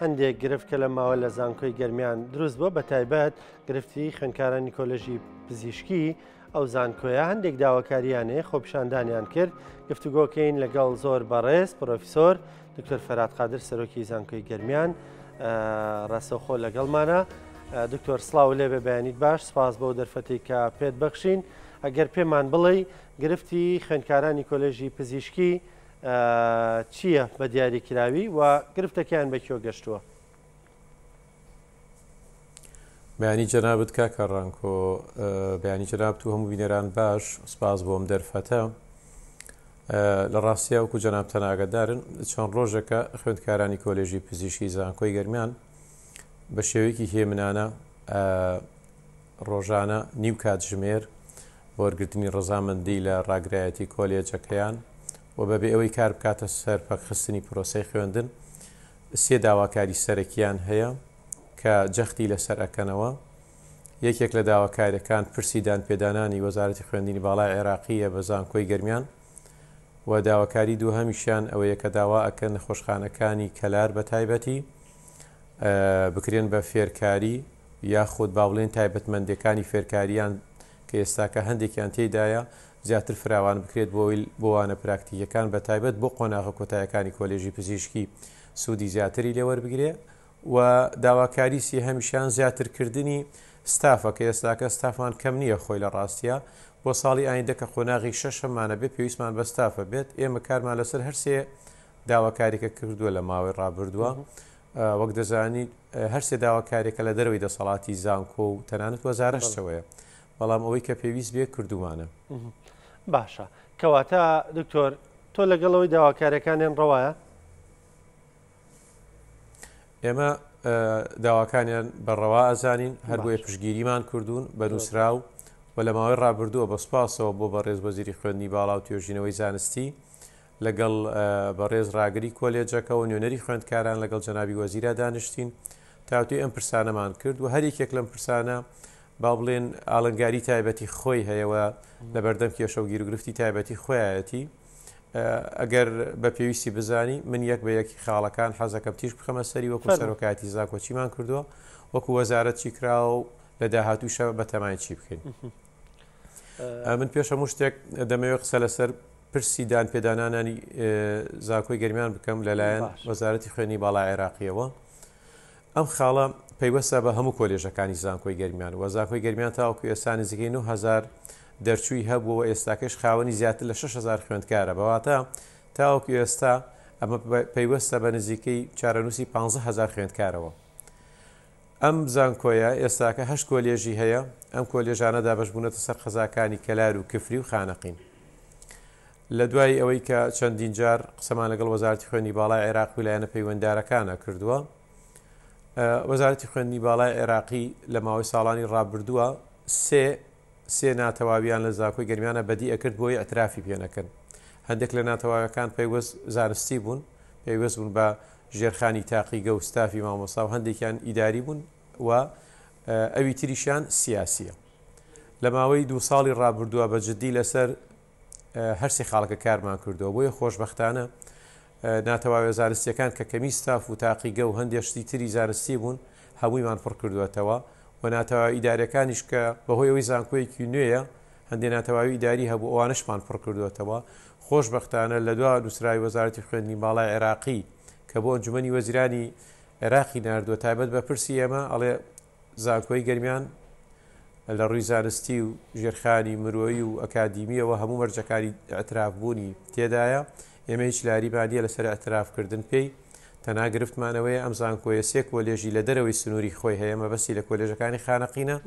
هەندێک گرفت کە لە ماوە لە زانکۆی گەرمیان دروست بووە، بە تایبەت گرفتی خوێندکارانی کۆلێژی پزیشکی ئەو زانکۆیە هەندێک داواکاریان هەیە، خۆپیشاندانیان کرد. گفتوگۆکەین لەگەڵ زۆر بەڕێز پرۆفیسۆر دکتۆر فەرات قادر سەرۆکی زانکۆی گەرمیان ڕاستەوخۆ لەگەڵمانە. دکتۆر سڵاو لێبێ، بەیانیت باش، سپاس بۆ دەرفەتی کە پێت بەخشین. ئەگەر پێمان بڵێی گرفتی خوێندکارانی کۆلێژی پزیشکی چییە بە دیاریکراوی و گرفتەکەیان بە کوێ گەشتووە؟ بەیانی جەنابت کاکە ڕانکۆ، بەیانی جەنابت و هەموو بینەران باش، سپاس بۆم دەرفەتە. لە ڕاستیا وەکو جەنابتان ئاگادارن چەند ڕۆژێکە خوێندکارانی کۆلێژی پزیشکی زانکۆی گەرمیان بە شێوەیەکی هێمنانە ڕۆژانە نیو کاتژمێر بۆ وەرگرتنی ڕەزامەندی لە ڕاگرایەتی کۆلێجەکەیان و بەبێ ئەوەی کار بکاتە سەر پەکخستنی پرۆسەی خوێندن سێ داواکاری سەرەکیان هەیە کە جەختی لەسەر ئەکەنەوە. یەکێک لە داواکاریەکان پرسی دانپێدانانی وەزارەتی خوێندنی باڵای عێراقییە بە زانکۆی گەرمیان و داواکاری دووهەمیشیان ئەوەیە کە داوا ئەکەن نەخۆشخانەکانی کەلار بە تایبەتی بکرێن بە فێرکاری یاخود با بڵێین تایبەتمەندیەکانی فێرکاریان کە ئێستاکە هەندێکیان تێیدایە زیاتر فراوان بکرێت بۆ بۆ وانە پراکتیکیەکان بە تایبەت بۆ قۆناغە کۆتایەکانی کۆلێژی پزیشکی سوودی زیاتری لێ وەربگرێ و داواکاری سێهەمیشیان زیاترکردنی ستافە کە ئێستاکە ستافمان کەم نییە خۆی لە ڕاستیا بۆ ساڵی ئایندە کە قۆناغی شەشەممانە بێ پێویستمان بە ستافە بێت ئێمە کارمان لەسەر هەرسێ داواکاریکە کردووە لە ماوەی ڕابردووە وەک دەزانیت هەرسێ داواکاریەکە لە دەرەوەی دەسەڵاتی زانکۆ و تەنانەت وەزارەشەوەیە بەڵام ئەوەی کە پێویست بێ کردومانە. باشە کەواتە دکتۆر تۆ لەگەڵەوەی داواکاریەکانیان ڕەوایە؟ ئێمە داواکانیان بە ڕەوا ئەزانین هەر بۆیە پشتگیریمان کردوون بە نووسراو و لە ماوەی ڕابردووە بە سوپاسەوە بۆ بەڕێز وەزیری خوێندنی باڵا و توێژینەوەی زانستی لەگەڵ بەڕێز ڕاگری کۆلێجەکە و نوێنەری خوێندکاران لەگەڵ جەنابی وەزیرا دانیشتین تاوتوێی ئەم پرسانەمان کرد و هەر یەکێک لەم پرسانە با بڵێن ئاڵنگاری تایبەتی خۆی هەیە و لەبەردەم کێشە و گیروگرفتی تایبەتی خۆیەتی. ئەگەر بە پێویستی بزانی من یەک بە یەکی خاڵەکان حەزەکەم تیشک بخەمە سەری وەکو سەرۆکایەتی زانکۆ چیمان کردووە وەکو وەزارەت چی کراوە و لە داهاتووشە بە تەمای چی بکەین. من پێش هەموو شتێک دەمەوێت قسە لەسەر پرسی دان پێدانانی زانکۆی گەرمیان بکەم لەلایەن وەزارەتی خوێنی باڵا عێراقیەوە. ئەم خاڵە پەیوەستە بە هەموو کۆلێژەکانی زانکۆی گەرمیان و زانکۆی گەرمیان تاوەکو ئێستا نزیکەی 9000 دەرچووی هەبووە و ئێستاکەش خاوەنی زیاتر لە 6000 خوێندکارە بەواتە تاوەکو ئێستا ئەمە پەیوەستە بە نزیکەی چارەنووسی 15000 خوێندکارەوە. ئەم زانکۆیە ئێستاکە هەشت کۆلێژی هەیە، ئەم کۆلێژانە دابەشبوونەتە سەر قەزاکانی کەلار و کفری و خانەقین. لە دوای ئەوەی کە چەندین جار قسەمان لەگەڵ وەزارەتی خوێندنی باڵای عێراق و لایەنە پەیوەنددارەکانە کردووە، وەزارەتی خوێندنی باڵای عێراقی لە ماوەی ساڵانی ڕابردووە سێ سێ ناتەواویان لە زانکۆی گەرمیانە بەدی ئەکرد بۆی ئەترافی پێ نەکەن. هەندێک لە ناتەواویەکان پەیوەست زانستی بوون، پەیوەست بوون بە ژێرخانی تاقیگە و ستافی مامۆستا و هەندێکیان ئیداری بوون و ئەوی تریشیان سیاسیە. لە ماوەی دوو ساڵی ڕابردووە بە جددی لەسەر هەرسێ خاڵەکە کارمان کردووە، بۆیە خۆشبەختانە ناتەواویە زانستیەکان کە کەمی ستاف و تاقیگە و هەندێ شتی تری زانستی بوون هەموویمان پڕ کردووەتەوە و ناتەواوی ئیداریەکانیش کە بەهۆی ئەوەی زانکۆیەکی نوێیە هەندێ ناتەواوی ئیداری هەبوو ئەوانەشمان پڕ کردووەتەوە. خۆشبەختانە لە دوا نووسراوی وەزارەتی خوێندنی باڵای عێراقی کە بۆ ئەنجومەنی وەزیرانی عێراقی ناردووە تایبەت بە پرسی ئێمە ئەڵێ زانکۆی گەرمیان لە ڕووی زانستی و ژێرخانی مرۆیی و ئەکادیمییەوە هەموو مەرجەکانی ئیعترافبوونی تێدایە، ئێمە هیچ لاریمان نییە لەسەر ئیعترافکردن پێی، تەنها گرفتمان ئەوەیە ئەم زانکۆیە سێ کۆلێژی لە دەرەوەی سنووری خۆی هەیە، مەبەستی لە کۆلێژەکانی خانەقینە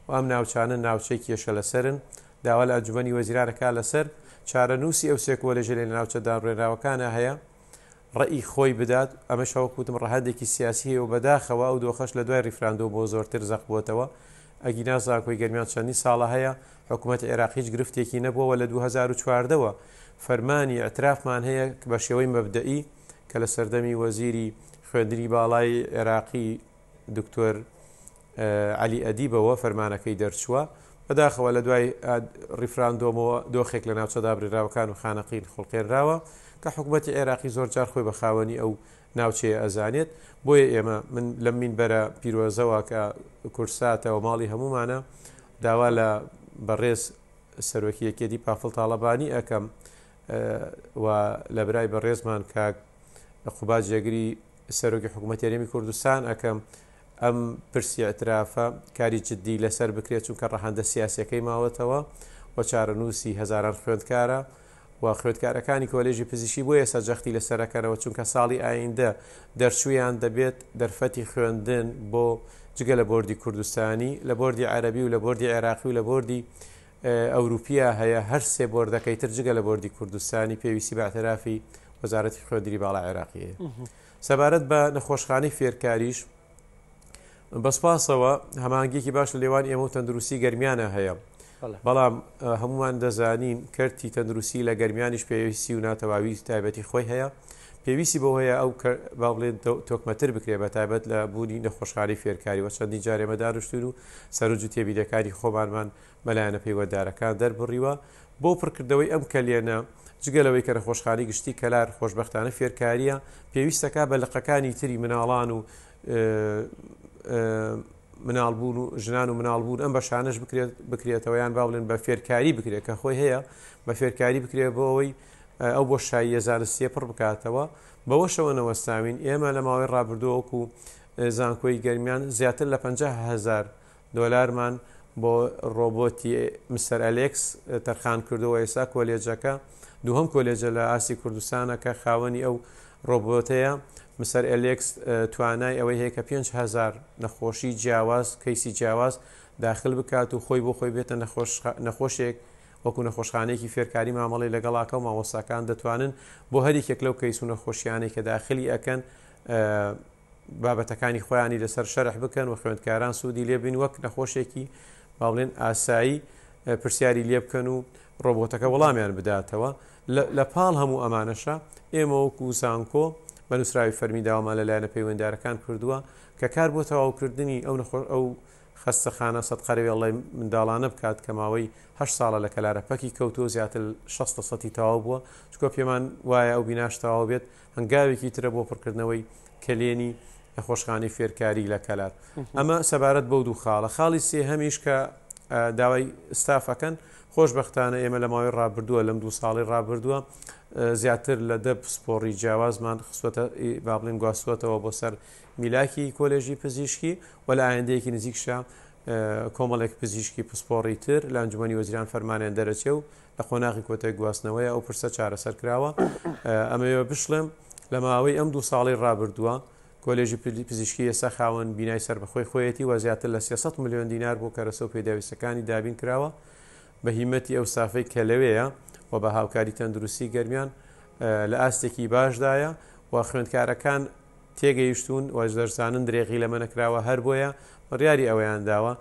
و ئەم ناوچانە ناوچەی کێشە لەسەرن، داوا لە ئەنجومەنی وەزیران ئەکات لەسەر چارەنووسی ئەو سێ کۆلێژەی لە ناوچە دابڕێنراوەکانا هەیە ڕەئی خۆی بدات، ئەمەش وەک وتم ڕەهەندێکی سیاسی هەیە و بەداخەوە ئەو دۆخەش لە دوای ڕیفراندۆمەوە زۆرتر زەق بووەتەوە، ئەگینا زانکۆی گەرمیان چەندین ساڵە هەیە، حکومەتی عێراق هیچ گرفتێکی نەبووە و لە 2014 وە فەرمانی ئیعترافمان هەیە بە شێوەی مەبدەئی کە لە سەردەمی وەزیری خوێندنی باڵای عێراقی دکتۆر عەلی ئەدیبەوە فەرمانەکەی دەرچووە. بەداخەوە لە دوای ڕیفراندۆمەوە دۆخێک لە ناوچە دابرێراوەکان و خانەقین خوڵقێنراوە کە حکومەتی عێراقی زۆرجار خۆی بە خاوەنی ئەو ناوچەیە ئەزانێت. بۆیە ئێمە من لەم مینبەرە پیرۆزەوە کە کوردساتە و ماڵی هەموومانە داوا لە بەڕێز سەرۆکی یەکێتی پافڵ تاڵەبانی ئەکەم و لە برای بەڕێزمان کاک قوباد جێگری سەرۆکی حکوومەتی هەرێمی کوردستان ئەکەم ئەم پرسی ئیعترافە کاری جدی لەسەر بکرێت چونکە ڕەهەندە سیاسیەکەی ماوەتەوە و چارەنووسی هەزاران خوێندکارە و خوێندکارەکانی کۆلێژی پزیشکی بۆ ئێستا جەختی لەسەر ئەکەنەوە چونکە ساڵی ئایندە دەرچوویان دەبێت دەرفەتی خوێندن بۆ جگە لە بۆردی کوردستانی لە بۆردی عەرەبی و لە بۆردی عێراقی و لە بۆردی ئەوروپیا هەیە هەر سێ بۆردەکەی تر جگە لە بۆردی کوردستانی پێویستی بە اعترافی وەزارەتی خوێندنی باڵا عێراقی هەیە. سەبارەت بە نەخۆشخانەی فێرکاریش بە سپاسەوە هەماهەنگیەکی باش لە نێوان ئێمە و تەندروستی گەرمیانە هەیە بەڵام هەمومان دەزانین کەرتی تەندروستی لە گەرمیانیش پێویستی و ناتەواوی تایبەتی خۆی هەیە پێویستی بۆ هەیە ئەو با بڵێن تۆکمەتر بکرێ بە تایبەت لە بوونی نەخۆشخانەی فێرکاری وە چەندین جار ئێمە دانیشتوین و سەرنج و تێبینەکانی خۆمانمان بە لایەنە پەیوەنددارەکان دەربڕیوە بۆ پڕکردنەوەی ئەم کەلێنە، جگە لەوەی کە نەخۆشخانەی گشتی کەلار خۆشبەختانە فێرکارییە، پێویستەکا بە لقەکانی تری مناڵان و مناڵبوون و ژنان و مناڵبوون ئەم بەشانەش بکرێت بکرێتەوە یان با بڵێن بە فێرکاری بکرێت کە خۆی هەیە بە فێرکاری بکرێت بۆ ئەوەی ئەو بۆشاییە زانستیە پڕ بکاتەوە. بەوەشەوە نەوەستاوین، ئێمە لە ماوەی ڕابردووە وەکو زانکۆی گەرمیان زیاتر لە 50,000 دۆلارمان بۆ ڕۆبۆتی مستەر ئەلێکس تەرخان کردووە، ئێستا کۆلێجەکە دووهەم کۆلێجە لە ئاستی کوردستانە کە خاوەنی ئەو ڕۆبۆتەیە. مستەر ئەلێکس توانای ئەوەی هەیە کە 5000 نەخۆشی جیاواز، کەیسی جیاواز داخل بکات و خۆی بۆ خۆی بێتە نەخۆشێک وەکو نەخۆشخانەیەکی فێرکاری مامەڵەی لەگەڵاکە و مامۆستاکان دەتوانن بۆ هەریەکێک لەو کەیس و نەخۆشیانەی کە داخلی ئەکەن بابەتەکانی خۆیانی لەسەر شەرح بکەن و خوێندکاران سوودی لێ بین وەک نەخۆشێکی با بڵێن ئاسایی پرسیاری لێ بکەن و ڕۆبۆتەکە وەڵامیان بداتەوە لە پاڵ هەموو ئەمانەشە ئێمە وەکو زانکۆ بە نووسراوی فەرمی داوامان لە لایەنە پەیوەنددارەکان کردووە کە کار بۆ تەواوکردنی ئەو نەخۆش ئەو خەستەخانە سەد قەرەوێڵەی منداڵانە بکات کە ماوەی هەشت ساڵە لە کەلارە پەکی کەوتووە زیاتر 60 لە سەتی تەواو بووە چونکە پێمان وایە ئەو بیناش تەواو بێت هەنگاوێکی ترە بۆ پڕکردنەوەی کەلێنی نەخۆشخانەی فێرکاری لە کەلار. ئەمە سەبارەت بەو دوو خاڵە. خاڵی سێهەمیش کە داوای ستاف ئەکەن، خۆشبەختانە ئێمە لە ماوەی ڕابردووە لەم دوو ساڵەی ڕابردووە زیاتر لە دە پسپۆڕی جیاوازمان خستووەتە با بڵێن گواستووەتەوە بۆ سەر میلاکی کۆلێژی پزیشکی و لە ئایندەیەکی نزیکشا کۆمەڵێک پزیشکی پسپۆڕی تر لە ئەنجومەنی وەزیران فەرمانیان دەرەچێ و لە قۆناغی کۆتای گواستنەوەیە ئەو پرسە چارەسەر کراوە. ئەمەوێ بشڵێم لە ماوەی ئەم دوو ساڵەی ڕابردووە کۆلێژی پزیشکی ئێستا خاوەن بینای سەربەخۆی خۆیەتی و زیاتر لە 300 ملیۆن دینار بۆ کەرەسە و پێداویستەکانی دابین کراوە بە هیمەتی ئەو ستافەی کە لەوێیە و بە هاوکاری تەندروستی گەرمیان لە ئاستێکی باشدایە و خوێندکارەکان تێگەیشتوون و دەشزانن درێغی لەمە نەکراوە هەر بۆیە بڕیاری ئەوەیان داوە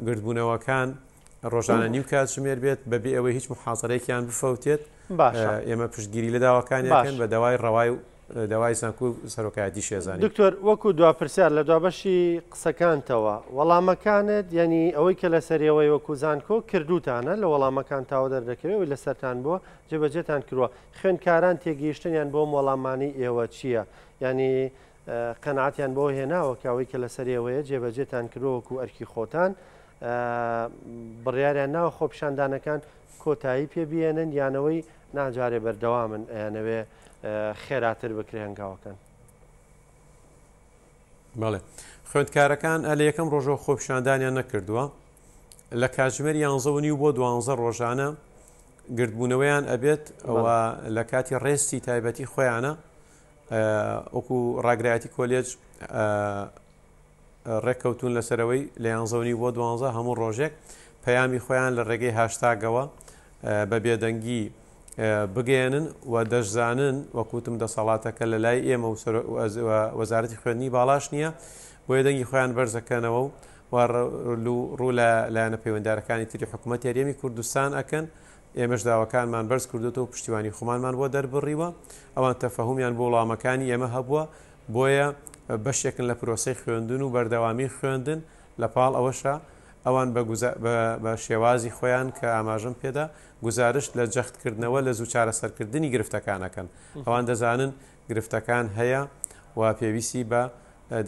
گردبوونەوەکان ڕۆژانە نیو کاتژمێر بێت بەبێ ئەوەی هیچ محازەرەیەکیان بفەوتێت باشە ئێمە پشتگیری لە داواکانیان بە داوای ڕەوای و داوای زانکۆ و سەرۆکایەتی شێزانی. دکتۆر وەکو دوا پرسیار لە دوا بەشی قسەکانتەوە وەڵامەکانت یعنی ئەوەی کە لەسەر ئێوەی وەکو زانکۆ کردوتانە لە وەڵامەکانتاوە دەردەکەوێت ئەوەی لەسەرتان بووە جێبەجێتان کردووە خوێندکاران تێگەیشتنیان بۆم وەڵامانەی ئێوە چییە یعنی قەناعەتیان بەوە هێناوە کە ئەوەی کە لەسەر ئێوەیە جێبەجێتان کردووە وەکو ئەرکی خۆتان بڕیاریان ناوە خۆپیشاندانەکان کۆتایی پێ بێنن یانەوەی ناجارێ بەردەوامن ئەیانەوێ خێراتر بکرێ هەنگاوەکان. بەڵێ خوێندکارەکان لە یەکەم ڕۆژەوە خۆپیشاندانیان نەکردووە لە کاتژمێر یانزە و نیو بۆ دوانزە ڕۆژانە گردبوونەوەیان ئەبێت ئەوە لە کاتی ڕێستی تایبەتی خۆیانە وەکو ڕاگرایەتی کۆلێج ڕێککەوتوون لەسەرەوەی لە یانزە و نیو بۆ دوانزە هەموو ڕۆژێک پەیامی خۆیان لە ڕێگەی هاشتاگەوە بە بێدەنگی بگەیەنن و دەشزانن وەکوتم دەسەڵاتەکە لە لای ئێمە و وەزارەتی خوێندنی باڵاش نییە بۆیە دەنگی خۆیان بەرزەکەنەوە و ڕوو لە لایەنە پەیوەندارەکانی تری حکوومەت هەرێمی کوردستان ئەکەن ئێمەش داواکانمان بەرز کردۆتەوە و پشتیوانی خۆمانمان بۆ دەربڕیوە، ئەوان تەفەهومیان بۆ وڵامەکانی ئێمە هەبووە، بۆیە بەشێکن لە پرۆسەی خوێندن و بەردەوامی خوێندن، لە پاڵ ئەوەشا ئەوان بە شێوازی خۆیان کە ئاماژەم پێدا گوزارشت لە جەختکردنەوە لە زوو چارەسەرکردنی گرفتەکان ئەکەن، ئەوان دەزانن گرفتەکان هەیە و پێویستی بە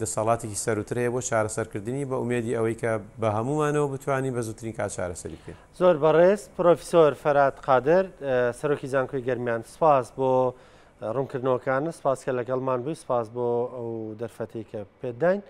دەسەڵاتێکی سەروتر هەیە بۆ چارەسەرکردنی بە ئومێدی ئەوەی کە بە هەموومانەوە بتوانین بە زووترین کات چارەسەری بکەین. زۆر بەڕێز پرۆفیسۆر فەرات قادر سەرۆکی زانکۆی گەرمیان سپاس بۆ ڕوونکردنەوەکانت، سپاس کە لەگەڵمان بووی، سپاس بۆ ئەو دەرفەتەی کە پێت داین.